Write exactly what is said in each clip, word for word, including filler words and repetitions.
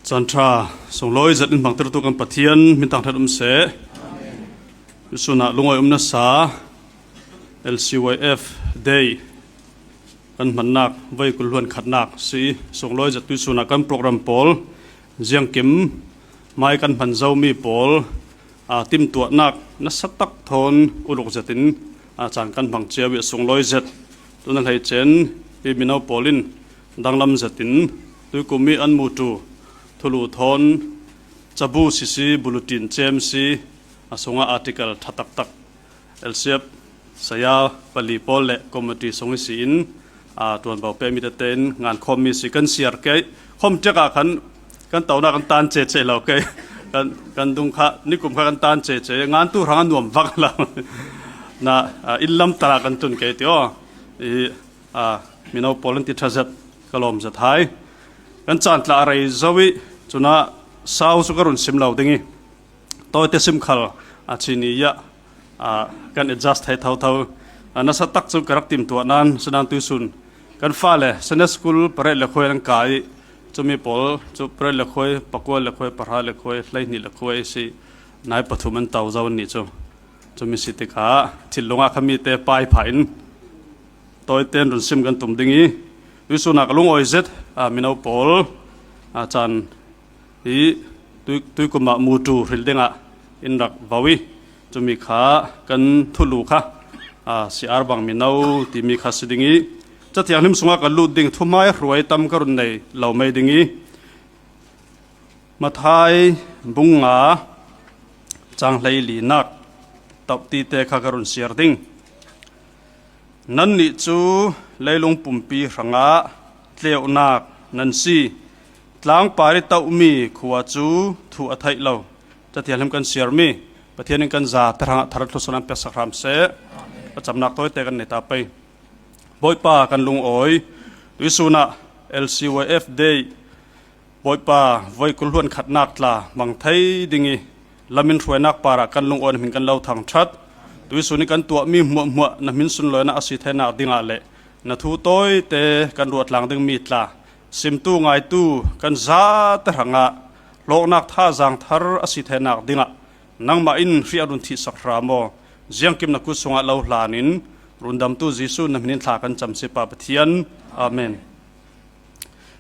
Caan ṭha sunglawi zet in hmangtertu kan Pathian min thangṭhat um seh. Tuisun ah lungawi um nasa L C Y F Day kan hmannak voi kul hluan khatnak si sunglawi zet tuisun ah kan program pawl ziangkim mai kan hman zomi pawl, aa, timhtuahnak nasa tak thawn uluk zetin, aa, caan kan hmang cio i a sunglawi zet. Tuna hleice in hi mino pawl in danglam zetin tuikum i an mutu thulu thawn cabu sisi, bulletin cem si, a sungah article ṭha taktak L C F saya pali pawl le committee sung i si in, aa, tuanvo pemi tete in ngan khawmmi si kan siar kei. Khawm tiak ah khan kan tonak kan tan cece lo kei. Kan, kan dung kha, nikum kha kan tan cece. Ngan tu hrang a nuam vak lo. Na, aa, in lam tara kan tun kei ti aw. I, aa, mino pawl in ti ṭha zet, ka lawm zet hai. Kan caan tla a rei zo i, cuna sau cu ka run sim lo ding i. Tawite sim khal a chini ah, aa, kan adjust thei thotho. Aa, nasa tak cu ka rak timtuah nan, sinan tuisun kan fale Sunday school pareh le khuai an kai i, cumi pawl cu pareh le khuai, pakua le khuai, pahra le khuai, hleihnih le khuai si, nai pathum an to zo an nih cu. Cumi si tikah thinlung ah kha mite pai phah in tawite in run sim kan tum ding i, tuisun ah ka lungawi zet, aa, mino pawl, aa, caan hi tui, tuikum ah mutu hril dingah in rak vo i, cumi kha kan thulu kha, aa, C R bang mino timi kha si ding i, Cathiang hlim sungah kan lut ding thuhmai hruai tam ka run nei lo mei ding i, Matthai bung nga cang hleilinak tauhti te kha ka run siar ding. Nannih cu leilung pumpi hrangah tleunak nan si. Tlangpar i tauhmi khua cu thuh a theih lo. Cathiang hlim kan siarmi Pathian in kan zate hrangah thar thlusun an peksak hram seh. A camnak tawite kan nei ta pei. Bawipa kan lungawi. Tuisun ah L C Y F Day Bawipa, voi kul hluan khatnak tla hmang thei ding i, lamin hruainak parah kan lungawi na hmin kan lo thangṭhat. Tuisun i kan tuahmi hmuahhmuah na hmin sunlawinak a si theinak dingah le na thu tawite kan ruah tlang dingmi tla, simtu ngaitu kan zate hrangah hlawknak thazaang thar a si theinak dingah nangmah in hri a run thihsak hram aw. Ziangkim na kut sungah lo hlan in, rundamtu Jesuh na hmin in thla kan cam si Pa Pathian. Amen.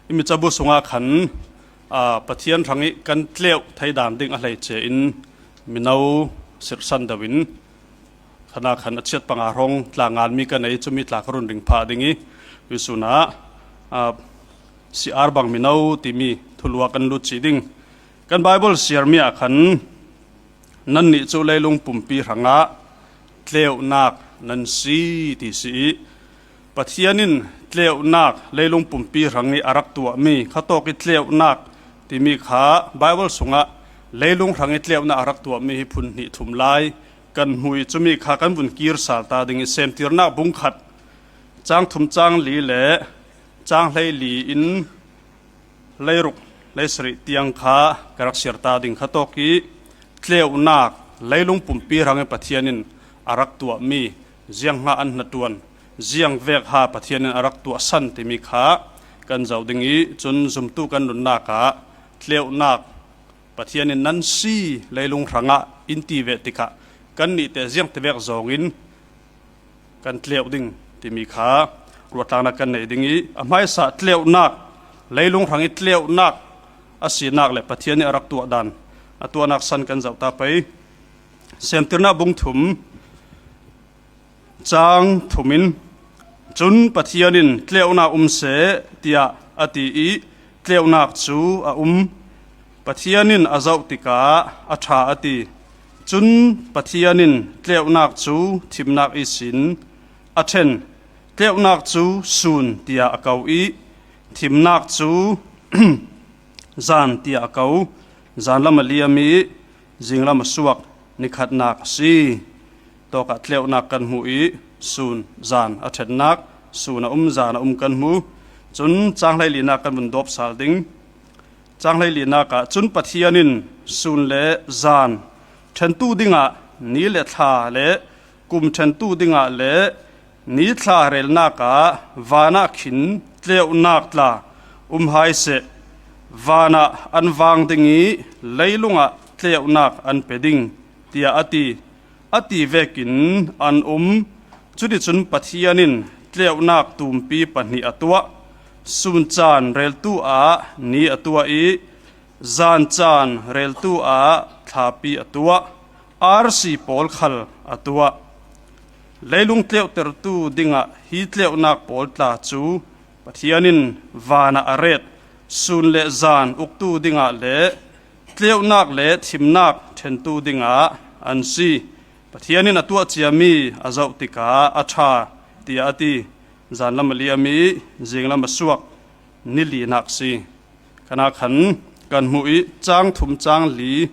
I mi cabu sungah khan, aa, Pathian hrang i kan tleuh thei dan ding a hleice in mino sirhsan deuh in, khan ah khan a chiat panga hrawng tla nganmi ka nei, cumi tla ka run ring phah ding i, tuisun ah, aa, C R bang mino timi thulu ah kan lut cih ding. Kan Bible siarmi ah khan, nannih cu leilung pumpi hrangah tleunak nan si, ti si i, Pathian in tleunak leilung pumpi hrang i a rak tuahmi, khatawk i tleunak timi kha Bible sungah leilung hrang i tleunak a rak tuahmi hi phun hnih thum lai kan hmu i, cumi kha kan vun kir sal ta ding i, Semtirnak bung khat cang thum cang li le cang hleili in leiruk, leisarih tiang kha ka rak siar ta ding. Khatawk i tleunak leilung pumpi hrang i Pathian in a rak tuahmi ziang hnga an hnaṭuan, ziang vek ha Pathian in a rak tuahsan timi kha kan zoh ding i, cun zumtu kan nunnak ah tleunak Pathian in nan si leilung hrangah in ti ve tikah kan nihte ziangtivek zawngin kan tleuh ding timi kha ruatlangnak kan nei ding i, a hmaisa tleuhnak, leilung hrang i tleuhnak a sinak le Pathian i a rak tuah dan, a tuahnak san kan zoh ta pei. Semtirnak bung thum, cang thum in, cun Pathian in, "Tleuhnak um seh," tiah a ti i, tleuhnak cu a um. Pathian in a zoh tikah a ṭha a ti. Cun Pathian in tleuhnak cu thimnak ihsin a ṭhen. Tleuhnak cu sun tiah a ko i, thimnak cu zan tiah a ko. Zanlam a liam i, zinglam a suak nikhatnak a si. Tawkah tleuhnak kan hmuh i, sun, zan a ṭhennak, sun a um, zan a um kan hmu. Cun cang hleilinak kan vun dawp sal ding. Cang hleilinak ah cun Pathian in sun le zan ṭhentu dingah ni le thla le kum ṭhentu dingah le ni thla relnak ah van ah khin tleuhnak tla um hai seh. Vanah an vang ding ih leilungah tleunak an pe ding, tiah a ti. A ti vekin an um. Cuticun Pathian in tleunak tumpi pahnih a tuah. Suncaan reltu ah ni a tuah ih zancaan reltu ah thlapi a tuah. Arsi pawl khal a tuah. Leilung tleuhtertu dingah hi tleunak pawl tla cu Pathian in vanah a ret. Sun le zan uktu dingah le tleunak le thimnak ṭhentu dingah an si. Pathian in a tuah ciami a zoh tikah a ṭha, tiah a ti. Zanlam a liam ih zinglam a suak ni linak si. Kanah khan kan hmuh ih cang thum, cang li,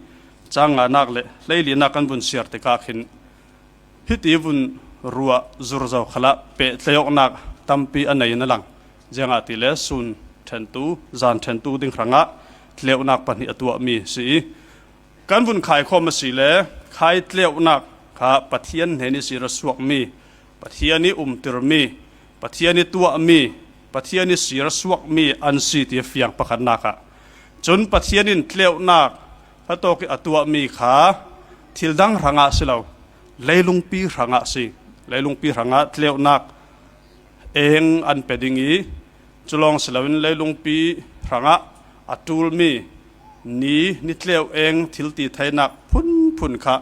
cang nganak le hleilinak kan vun siar tikah khin hiti vun ruah zurzo khalah pehtlaiawknak tampi a nei na lang. Ziangahtile sun ṭhentu, zan ṭhentu ding hrangah tleunak pahnih a tuahmi si ih, kan vun khaikhawm asile, khai tleunak kha Pathian hnen ihsin ra suakmi, Pathian ih umtirmi, Pathian ih tuahmi, Pathian ihsin ra suakmi an si ti a fiang pakhatnak ah. Cun Pathian in tleunak a tawk ih a tuahmi kha thil dang hrangah si lo, leilungpi hrangah si. Leilungpi hrangah tleunak eng an pe ding ih, cu lawng si loin leilungpi hrangah a ṭulmi ni, ni tleu eng thil ti theinak phunphun kha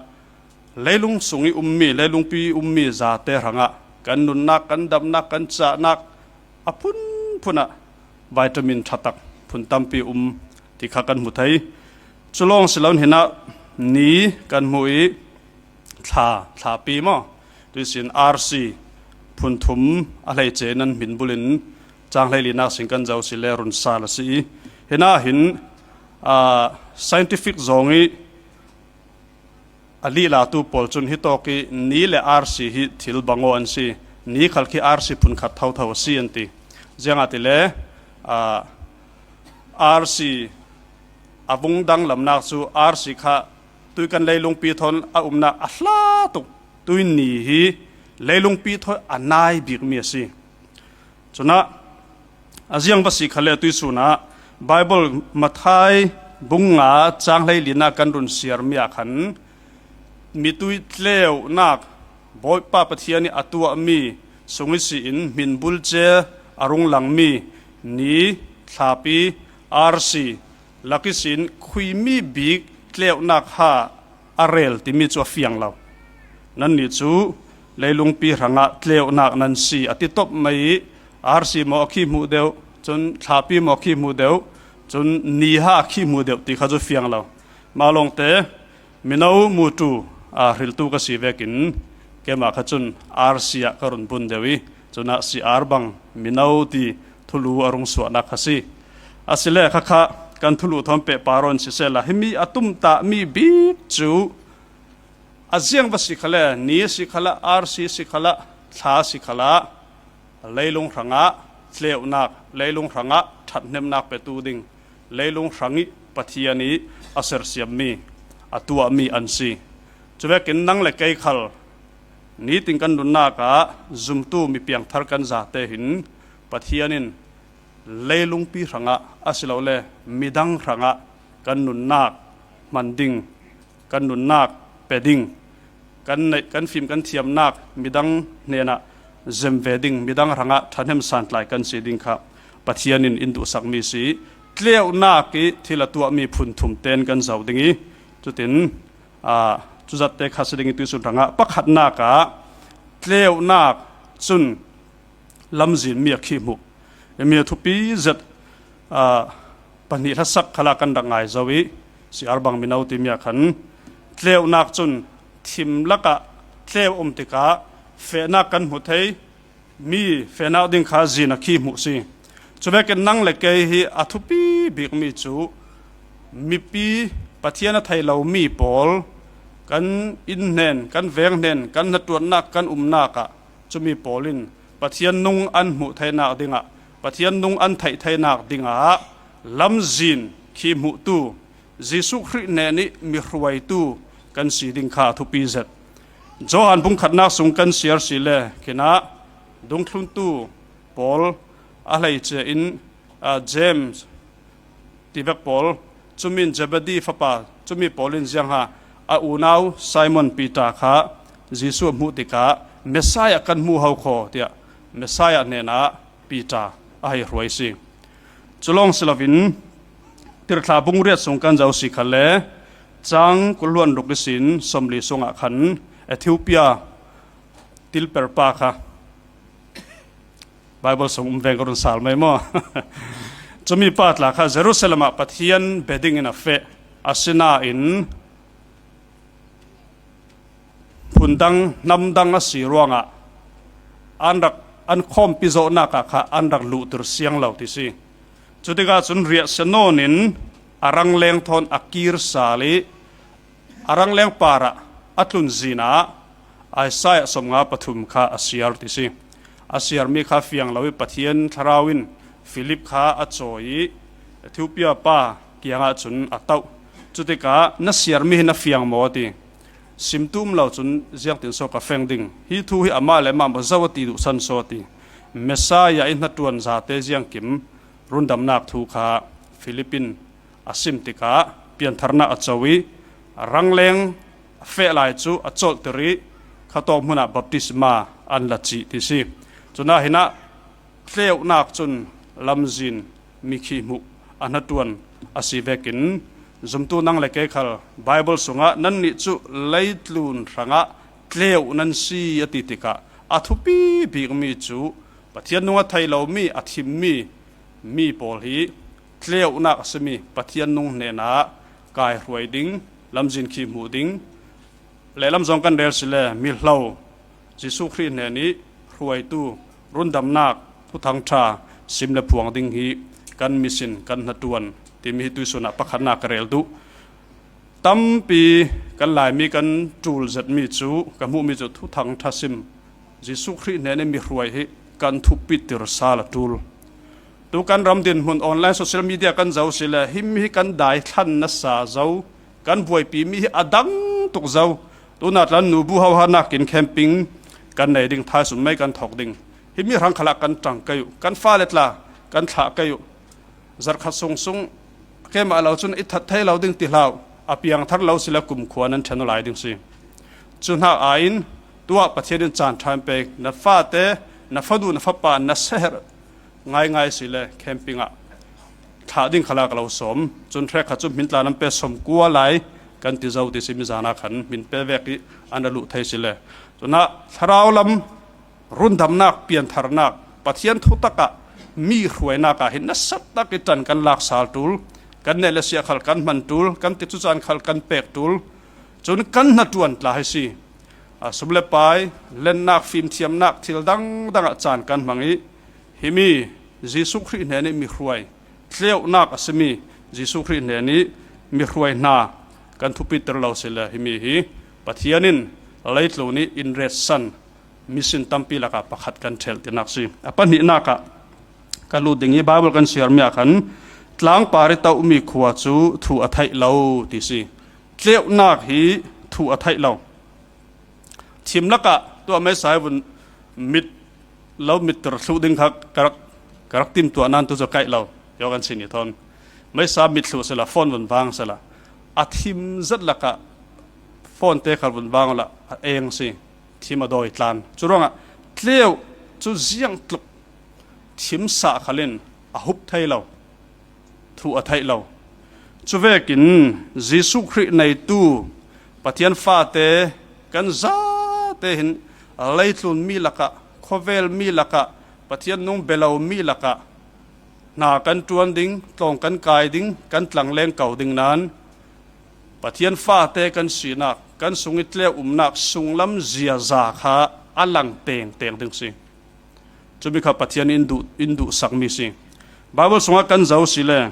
leilung sung ih ummi, leilungpi ih ummi zate hrangah kan nunnak, kan damnak, kan cahnak a phunphun ah vitamin ṭhatak phun tampi um ti kha kan hmu thei. Cu lawng si loin hinah ni kan hmu ih, thla, thlapi maw? Tuihsin arsi phunthum a hleice nan hmin bulin cang hleilinak sin kan zoh si le run sal a si ih, hinah hin, aa, scientific zong ih a lihlatu pawl cun hitawk ih ni le arsi hi thil bangaw an si. Ni khal khi arsi phunkhat thotho a si an ti. Ziangahtile, aa, arsi a vung danglamnak cu arsi kha tui kan leilungpi thawn a umnak a hla tuk tui ni hi leilungpi thawn a nai bikmi a si. Cunah a ziang va si khale tuihsun ah Baibal Matthai bung nga cang hleilinak kan run siarmi ah khan mitui tleunak Bawipa Pathian ih a tuahmi sung ihsin hmin bulce a rung langmi ni, thlapi, arsi lak ihsin khuimi bik tleunak ha a rel timi cu a fiang lo. Nannih cu leilungpi hrangah tleunak nan si a ti top mai ih, arsi maw a khi hmuh deuh, cun thlapi maw a khi hmuh deuh, cun ni ha a khi hmuh deuh ti kha cu fiang lo. Mah lawngte mino mutu, aa, hriltu ka si vekin keimah kha cun arsi ah ka run bun deuh ih, cunah siar bang mino ti thulu a rung suahnak kha si. Asile khakha kan thulu thawn pehpar aw in sisehla, himi a tumtahmi bik cu a ziang va si khalah, ni a si khalah, arsi a si khalah, thla a si khalah, leilung hrangah tleunak, leilung hrangah ṭhathnemnak petu ding, leilung hrangih Pathian ih a sersiammi, a tuahmi an si. Cuvekin nang le kei khal nitin kan nunnak ah zumtu mi piangthar kan zate hin Pathian in leilungpi hrangah asilole midang hrangah kan nunnak hman ding, kan nunnak pe ding, kan neih, kan fim, kan thiamnak midang hnenah zem ve ding, midang hrangah ṭhahnem santlai kan si ding kha Pathian in in duhsakmi si. Tleunak ih thil a tuahmi phunthum ten kan zoh ding ih, cutin, aa, cuzatte kha si ding ih tuihsun hrangah pakhatnak ah tleunak cun lamzinmi a khi hmuh. Himi a thupi zet, aa, pahnih hlasak khalah kan rak ngai zo ih, siar bang mino timi ah khan tleunak cun thim lakah tleu um tikah fehnak kan hmu thei, mi fehnak ding kha zin a khi hmuh si. Cuvekin nang le kei hi a thupi bikmi cu mipi, Pathian a thei lomi pawl kan inn hnen, kan veng hnen, kan hnaṭuannak, kan umnak ah cumi pawl in Pathian nung an hmuh theinak dingah, Pathian nung an theih theinak dingah lamzin khi hmuhtu, Jesuh Khrih hnenih mihruaitu kan si ding kha a thupi zet. Johan bung khatnak sung kan siar si le khinah dungthluntu pawl a hleice in, aa, James, tivek pawl, cumin Zebedi fapa, cumi pawl in ziangha a unau Simon Peter kha Jesuh a hmuh tikah, Messiah kan hmu ho khaw, tiah Messiah hnenah Peter a hei hruai si. Culawng si loin, Tirhthlah bung riat sung kan zoh si khalle, cang kul hluan ruk ihsin sawmli sungah khan Ethiopia tilperpa kha, Bible sung um veng ka run sal mai maw? Cumi pa tla kha Jerusalem ah Pathian bia dingin a feh, asinain phundang hnamdang a si ruangah an rak, an khawmpi zawhnak ah kha an rak luhtir siang lo ti si. Cutikah cun riahsia nawnin a rangleng thawn a kir sal ih, a rangleng parah a tlun zinah Isaiah sawmnga pathum kha a siar ti si. A siarmi kha fiang lo ih Pathian Thlarau in Philip kha a cawi ih Ethiopia pa kiangah cun a tauh. Cutikah, "Na siarmi hi na fiang maw?" a ti. "Simtu um lo cun ziangtin so ka feng ding? Hi thu hi amah le amah maw zo a ti duhsan so?" a ti. Messiah ih hnaṭuan zate ziangkim rundamnak thu kha Philip in a sim tikah piantharnak a co ih, rangleng a feh lai cu a colhtir ih, khatawk hmunah baptisma an la cih ti si. Cunah hinah tleunak cun lamzin mikhih hmuh a hnaṭuan a si vekin, zumtu nang le kei khal Bible sungah, "Nannih cu leitlun hrangah tleu nan si," a ti tikah a thupi bikmi cu Pathian nung a thei lomi, a thimmi mi pawl hi tleunak a simi Pathian nung hnenah kaihruai ding, lamzin khih hmuh ding, lehlam zong kan rel si le mihlo Jesuh Khrih hnen ih hruaitu rundamnak thuthang ṭha sim le phuang ding hi kan mission, kan hnaṭuan timi hi tuihsun ah pakhatnak ka rel duh. Tampi kan Laimi kan ṭul zetmi cu, ka hmuhmi cu thuthang ṭha sim, Jesuh Khrih hnen ih mihruai hi kan thupiter sal a ṭul. Tu kan ram dinhmun online social media kan zoh si le, himi hi kan dai thlan nasa zo, kan buaipimi hi a dang tuk zo. Tunah tlan nubu hohanak in camping kan nei ding, thaisum mei kan thawk ding. Himi hrang khalah kan ṭang kei uh, kan fale tla kan thlah kei uh. Zarhkhat sung sung keimah lo cun i that thei lo ding ti hlah uh, a piangthar lo si le kumkhua nan ṭhen aw lai ding si. Cu hnak aiin tuah Pathian in caan ṭha in pek, na fate, na fanu, na fapa na seher ngaingai si le camping ah thlah ding khalah ka lo sawm. Cun hrekkhat cu hmin tla nan pe sawmkua lai kan ti zo ti si, mizan ah khan hmin pe vek ih an ra luh thei si le. Cunah thlarau lam rundamnak, piantharnak, Pathian thutak ah mi hruainak ah hin nasatak ih ṭan kan lak sal ṭul, kan neh le siah khal kan hman ṭul, kan tikcu caan khal kan pek ṭul. Cun kan hnaṭuan tla hi si. A sum le pai, lennak, fimthiamnak, thil dangdang ah caan kan hmang ih, himi Jesuh Khrih hnen ih mihruai, tleunak a simi Jesuh Khrih hnen ih mihruai hna kan thupiter lo si le, himi hi Pathian in leitlun ih in retsan mission tampi lakah pakhat kan ṭhelh tinak si. A pahnihnak ah ka lut ding ih Bible kan siarmi ah khan tlangpar ih tohmi khua cu thu a theih lo ti si. Tleunak hi thu a theih lo. Thim lakah tuah meisa hi vun mit lo, mit tir thluh ding kha ka rak, ka rak timtuah nan tu cu kaih lo. Yo kan sin i thawn meisa mit thluh sila, phone vun vang sila, a thim zat lakah phone te khal vun vang la a eng si. Thim a dawi tlan. Curuangah tleu cu ziangtluk thim sah khalin a hup thei lo, thu a theih lo. Cuvekin Jesuh Khrih neitu Pathian fate kan zate hin leitlun mi lakah, khuavel mi lakah, Pathian nung bia lo mi lakah hna kan ṭuan ding, tlawng kan kai ding, kan tlangleng ko ding nan Pathian fate kan sinak, kan sung ih tleu umnak sunglam ziaza kha a lang tengteng ding si. Cumi kha Pathian in duh, in duhsakmi si. Bible sungah kan zoh si le,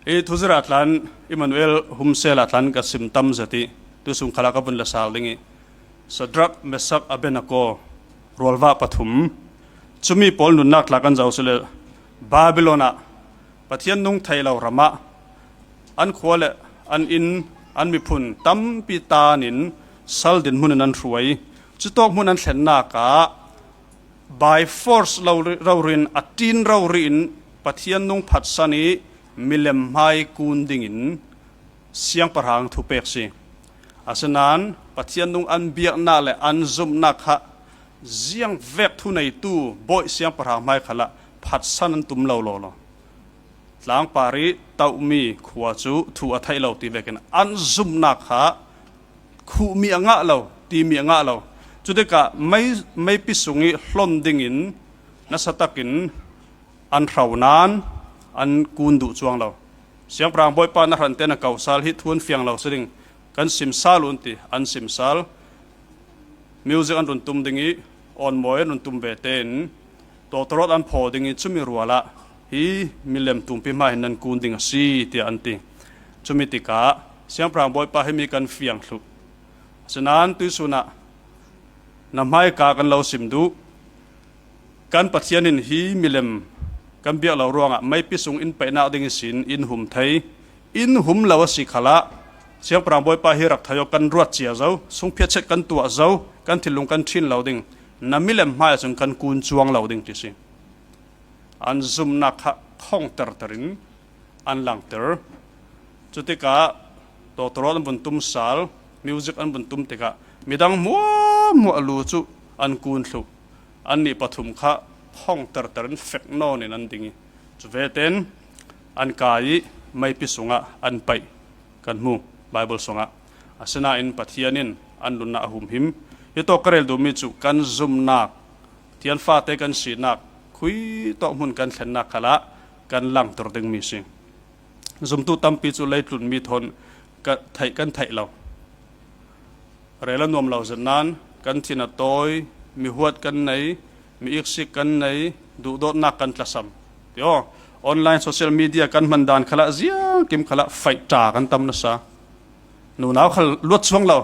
i thuzirh ah tlan, Immanuel humsel ah tlan ka sim tam zet ih, tu sung khalah ka vun la sal ding ih, Sadrak, Mesak, Abednego, rualvah pathum, cumi pawl nunnak tla kan zoh si le, Babylon ah, Pathian nung thei lo ram ah, an khua le an inn, an miphun tampi tan in sal dinhmun in an hruai. Cutawk hmun an thlennak ah by force lo ri-, rori in, a ṭin rori in Pathian nung phatsan ih milem hmai kun dingin siangpahrang thupek si. Asinain Pathian nung an biaknak le an zumhnak kha ziang vek thuneitu bawi siangpahrang hmai khalah phatsan an tum lo lo lo. Tlangpar ih tauhmi khua cu thu a theih lo ti vekin an zumhnak kha khuhmi a ngah lo, timi a ngah lo. Cutikah mei, meipi sungih hlon dingin nasa takin an hro nain an kun duh cuang lo. Siangpahrang Bawipa na hrantein a ko sal hi, thu an fiang lo si ding, kan sim sal uh an ti, an sim sal. Music an run tum ding ih awnmawi an run tum ve tein tawtawrawt an phaw ding ih cumi rualah hi milem tumpi hmai hin nan kun ding a si, tiah an ti. Cumi tikah Siangpahrang Bawipa himi kan fiang thluh. Asinain tuihsun ah na hmaika kan lo sim duh. Kan Pathian in hi milem kan biak lo ruangah meipi sung in paihnak ding ihsin in hum thei. In hum lo a si khalah Siangpahrang Bawipa hi rak thei aw, kan ruat cia zo, sungphiatchet kan tuah zo, kan thinlung kan ṭhin lo ding. Na milem hmai ahcun kan kun cuang lo ding ti si. An zumhnak kha khongterter in an langter. Cutikah tawtawrawt an vun tum sal, music an vun tum tikah midang hmuahhmuah lu cu an kun thluh. Annih pathum kha khongterter in fek nawn in an ding ih, cu vetein an kai ih meipi sungah an paih kan hmu Baibal sungah. Asinain Pathian in an nunnak a humhim. Hitawk ka rel duhmi cu kan zumhnak, Pathian fate kan sinak, khuitawk hmun kan thlennak khalah kan langter dingmi si. Zumtu tampi cu leitlunmi thawn ka theih, kan theih lo. Rel a nuam lo zet nain kan thin a tawi, mihuat kan nei, mi iksik kan nei, duhdawtnak kan tlasam. Tio, online social media kan hman dan khalah ziangkim khalah faih ṭa kan tam nasa. Nunau khal luat cuang lo.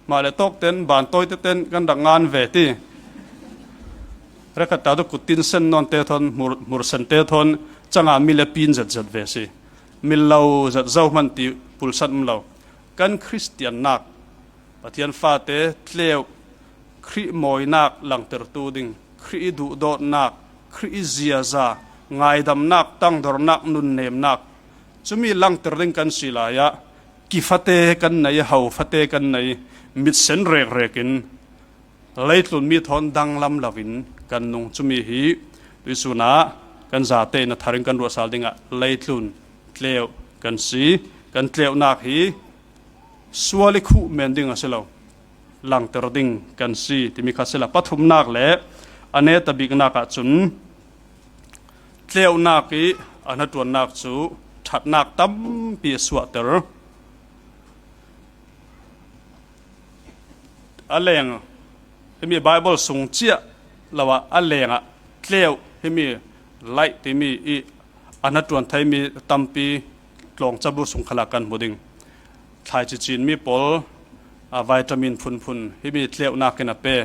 Mah le tawk ten, ban tawi teten kan rak ngan ve ti. Rekhat ta tu kuttin sen nawn te thawn, hmur, hmur sen te thawn, canga mi le pin zet zet ve si. Mil lo zet zo hman ti pulsan um lo. Kan Khristiannak, Pathian fate tleu, Khrih mawinak langtertu ding, Khrih ih duhdawtnak, Khrih ih ziaza, ngaidamnak, tangdornak, nunnemnak, cumi langter ding kan si lai ah, kifate kan nei, ho fate kan nei, mitsen rekrek in leitlunmi thawn danglam loin kan nung. Cumi hi tuihsun ah kan zate in a thar in kan ruahsal dingah leitlun tleu kan si. Kan tleunak hi sual ih khuh men ding a si lo, langter ding kan si timi kha a si lo. Pathumnak le a neta biknak ahcun tleunak ih a hnaṭuannak cu ṭhatnak tampi a suahter. A leng, himi Baibal sung ciah lo ah a lengah tleu, himi laih timi ih a hnaṭuan theimi tampi tlawng cabu sung khalah kan hmu ding. Thlaici cinmi pawl, a, vitamin phunphun himi tleunak in a pe,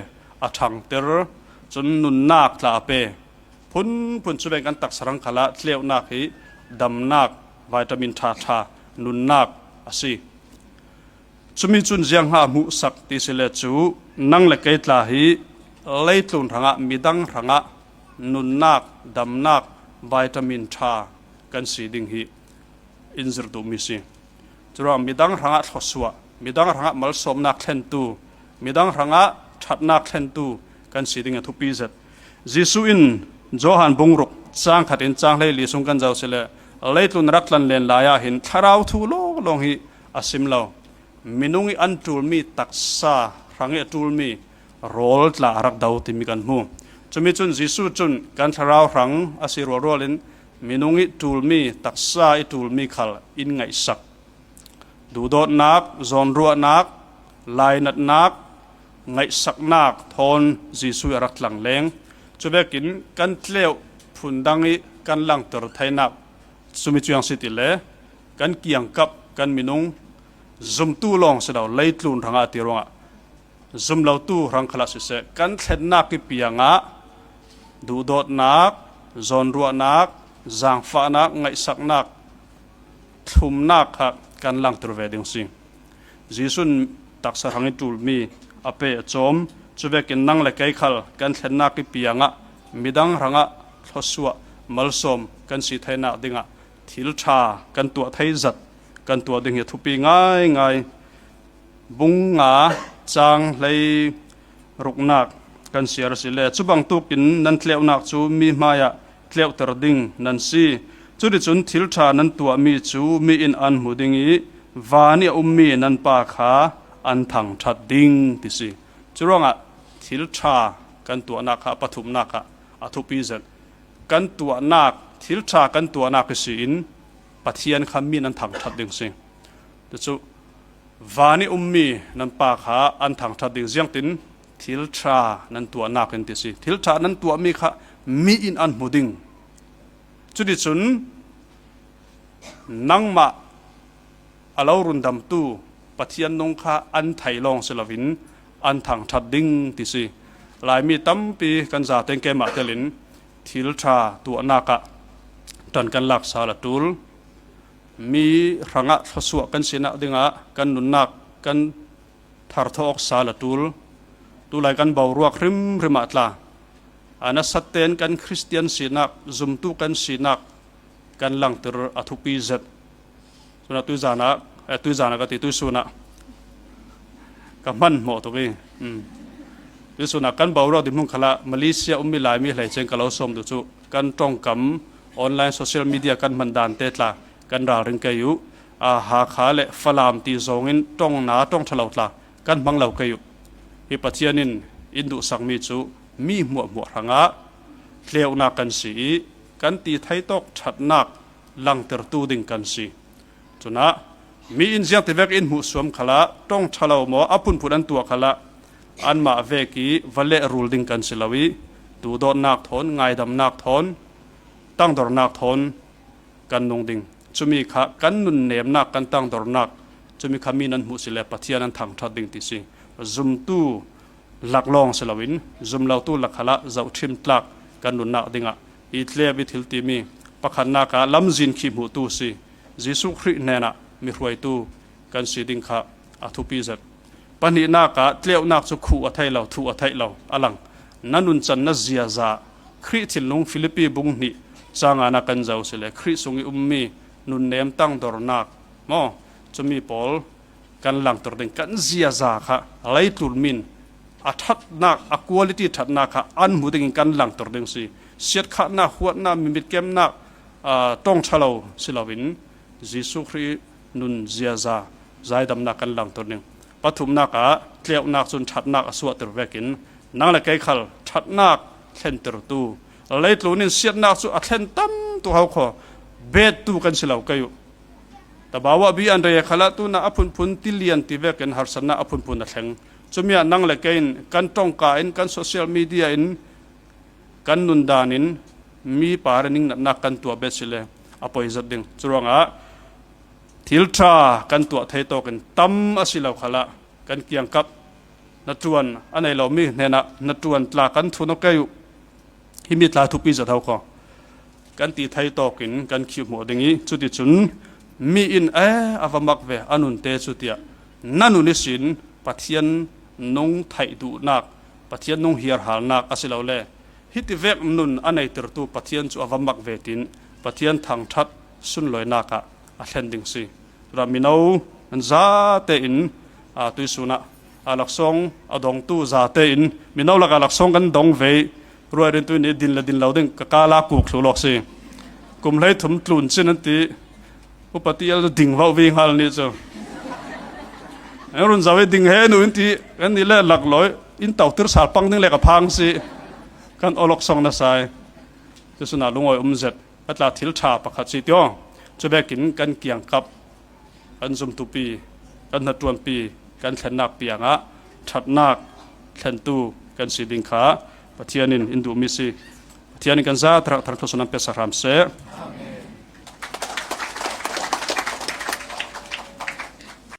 a ṭhangter, cun nunnak tla a pe. Phunphun cu veng kan taksa hrang khalah tleunak hi damnak, vitamin ṭha ṭha, nunnak a si. Cumi cun ziang hnga a hmuhsak ti si le cu, nang le kei tla hi leitlun hrangah, midang hrangah nunnak, damnak, vitamin ṭha kan si ding hi in zirh duhmi si. Curuang midang hrangah thluasuah, midang hrangah malsawmnak thlentu, midang hrangah ṭhatnak thlentu kan si ding a thupi zet. Jesuh in Johan bungruk cang khat in cang hleili sung kan zoh si le, leitlun a rak tlan len lai ah hin thlarau thu lawnglawng hi a sim lo. Minung ih an ṭulmi taksa hrang ih a ṭulmi rawl tla a rak do timi kan hmu. Cumi cun Jesuh cun kan thlarau hrang a si rualrual in minung ih ṭulmi, taksa ih ṭulmi khal in ngaihsak. Duhdawtnak, zawnruahnak, lainatnak, ngaihsaknak thawn Jesuh ih a rak tlangleng. Cuvekin kan tleuh phundang ih kan langter theinak cumi cu ziang si ti le, kan kiangkap kan minung zumtu lawng si lo, leitlun hrangah ti ruangah zum lotu hrang khalah siseh, kan thlennak ih piangah duhdawtnak, zawnruahnak, zaangfahnak, ngaihsaknak, thlumnak kha kan langter ve ding si. Jesuh in taksa hrang ih ṭulmi a pe a cawm. Cuvekin nang le kei khal kan thlennak ih piangah midang hrangah thluasuah, malsawm kan si theinak dingah thil ṭha kan tuah thei zat kan tuah ding hi a thupi ngaingai. Bung nga chang hlei ruknak kan siar a si le, cubangtukin nan tleuhnak cu mi hmaiah tleuhter ding nan si. Cuticun thil ṭha nan tuahmi cu mi in an hmu ding i, van i a ummi nan Pa kha an thangṭhat ding ti si. Curuangah thil ṭha kan tuahnak kha a pathumnak ah a thupi zet. Kan tuahnak, thil ṭha kan tuahnak ihsin Pathian kha mi nan thangṭhat ding si. Cucu van i ummi nan Pa kha an thangṭhat ding. Ziangtin thil ṭha nan tuahnak in ti si. Thil ṭha nan tuahmi kha mi in an hmu ding. Cuticun nangmah a lo rundamtu Pathian nung kha an thei lawng si loin an thangṭhat ding ti si. Laimi tampi kan zaten keimah telin thil ṭha tuahnak ah ṭan kan lak sal a ṭul. Mi hrangah thluasuah kan sinak dingah kan nunnak kan tharthawh awk sal a ṭul. Tulai kan boruak hrimhrim ah tla, a nasaten kan Khristian sinak, zumtu kan sinak kan langter a thupi zet. Cunah tuizanah, eh, tuizanah ka ti, tuisunah ka hmanhmawh tuk i, um, tuisunah kan boruak ding hmun khalah Malaysia ummi Laimi hleiceng ka lo sawm duh cu kan ṭongkam online social media kan hman dante tla kan ralring kei uh. A, Hakha le Falam ti zawngin ṭongna ṭong ṭha lo tla kan hmang lo kei uh. Hi Pathian in in duhsakmi cu mi hmuahhmuah hrangah tleunak kan si i, kan ti theitawk ṭhatnak langtertu ding kan si. Cunah mi in ziangtivek in hmuhsuam khalah, ṭong ṭha lo maw a phunphun an tuah khalah, anmah vek i va lehrul ding kan si lo i, duhdawtnak thawn, ngaidamnak thawn, tangdornak thawn kan nung ding. Cumi kha kan nunnemnak, kan tangdornak, cumi kha mi nan hmuh si le Pathian an thangṭhat ding ti si. Zumtu lak lawng si loin, zum lotu lak khalah zohṭhim tlak kan nunnak dingah i tleu i thil timi pakhatnak ah lamzin khi hmuhtu si, Jesuh Khrih hnenah mihruaitu kan si ding kha a thupi zet. Pahnihnak ah tleunak cu khuh a theih lo, thuh a theih lo a lang. Na nuncan na ziaza, Khrih thinlung Filipi bung hnih cang nga ah kan zoh si le, Khrih sung i ummi nunnem tangdornak maw, cumi pawl kan langter ding, kan ziaza kha leitlun min a ṭhatnak, a quality ṭhatnak kha an hmu dingin kan langter ding si. Siatkhatnak, huatnak, mimitkemnak, aa, ṭong ṭha lo si loin Jesuh Khrih nun ziaza zaidamnak kan langter ding. Pathumnak ah tleunak cun ṭhatnak a suahter vekin nang le kei khal ṭhatnak thlentertu, leitlun in siatnak cu a thlen tam tuk hau kho, bettu kan si lo kei uh. Tabawa bi an rei khalah tunah a phunphun tilian ti vekin harsatnak a phunphun a thleng. Cumi ah nang le kei in kan ṭongka in, kan social media in, kan nundan in mi par in ningnatnak kan tuah bet si le a poi zat ding. Curuangah thil ṭha kan tuah thei tawkin tam a si lo khalah kan kiangkap hnaṭuan a nei lomi hnenah hnaṭuan tla kan thun aw kei uh. Himi tla thupi zet hau kho. Kan ti thei tawkin kan khihhmuh ding i, cuticun mi in, eh, a va mak ve a nunte cu tiah na nun ihsin Pathian nung theih duhnak, Pathian nung hiarhalnak a si lo le, hitivek nun a neitertu Pathian cu a va mak ve tin Pathian thangṭhat sunlawinak ah a thlen ding si. Ram mino nan zate in, aa, tuisun ah, aa, laksawng a dongtu zate in mino lakah laksawng kan dong ve i, ruai rintu in i din le din lo ding ka kal a kuk thlu lawk si. Kum hlei thum tlun cin an ti, upa ti el ding vau vi hngal nih cu. An run zo i ding he nu in ti, kan nih le laklawi in tautir sal pang ding le ka phang si. Kan awlok song na sai. Tuisun ah lungawi um zet. Ka tla thil ṭha pakhat si tio. Cu vekin kan kiangkap, kan zumtupi, kan hnaṭuanpi, kan thlennak piangah ṭhatnak thlentu kan si ding kha Pathian in in duhmi si. Pathian in kan za thar thar thlusun an pe sak hram seh.